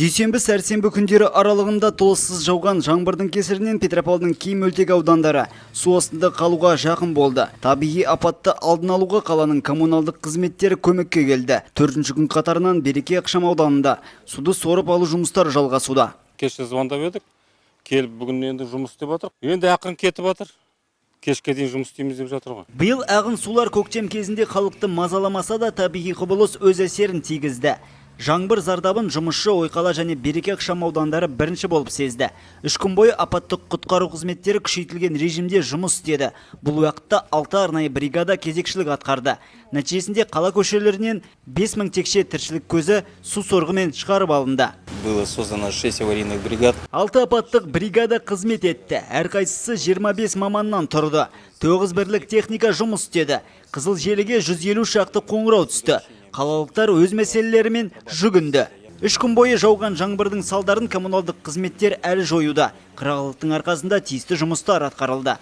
Дүйсенбі, сәрсенбі күндері аралығында толассыз жауған жаңбырдың кесірінен Петропавлдың кей мөлтек аудандары су астында қалуға жақын болды. Табиғи апатты алдын алуға қаланың коммуналдық қызметтері көмекке келді. Төртінші күн қатарынан Береке ықшам ауданында суды сорып алу жұмыстары жалғасуда. Кеше звондап едік, келіп бүгін енді жұмыс істеп жатыр. Енді ақырын кетіп жатыр. Кешке дейін жұмыс істейміз деп жатыр ғой. Биыл ағын сулар көктем кезінде халықты мазаламаса да, табиғи құбылыс өз әсерін тигізді. Жаңбыр зардабын Жұмысшы, Ойқала және Береке ықшам аудандары бірінші болып сезді. 3 күн бойы апаттық құтқару қызметтері күшейтілген режимде жұмыс істеді. Бұл уақытта алты арнайы бригада кезекшілік атқарды. Нәтижесінде қала көшелерінен 5000 текше тіршілік көзі су сорғымен шығарып алынды. Было создано 6 аварийных бригад. Алты апаттық бригада қызмет етті. Әрқайсысы 25 маманнан тұрды. 9 бірлік техника жұмыс істеді. Қызыл желіге 150 шақты қоңырау түсті. Қалалықтар өз мәселелерімен жүгінді. 3 күн бойы жауған жаңбырдың салдарын коммуналдық қызметтер әлі жоюда. Қырағылықтың арқасында тиісті жұмыстар атқарылды.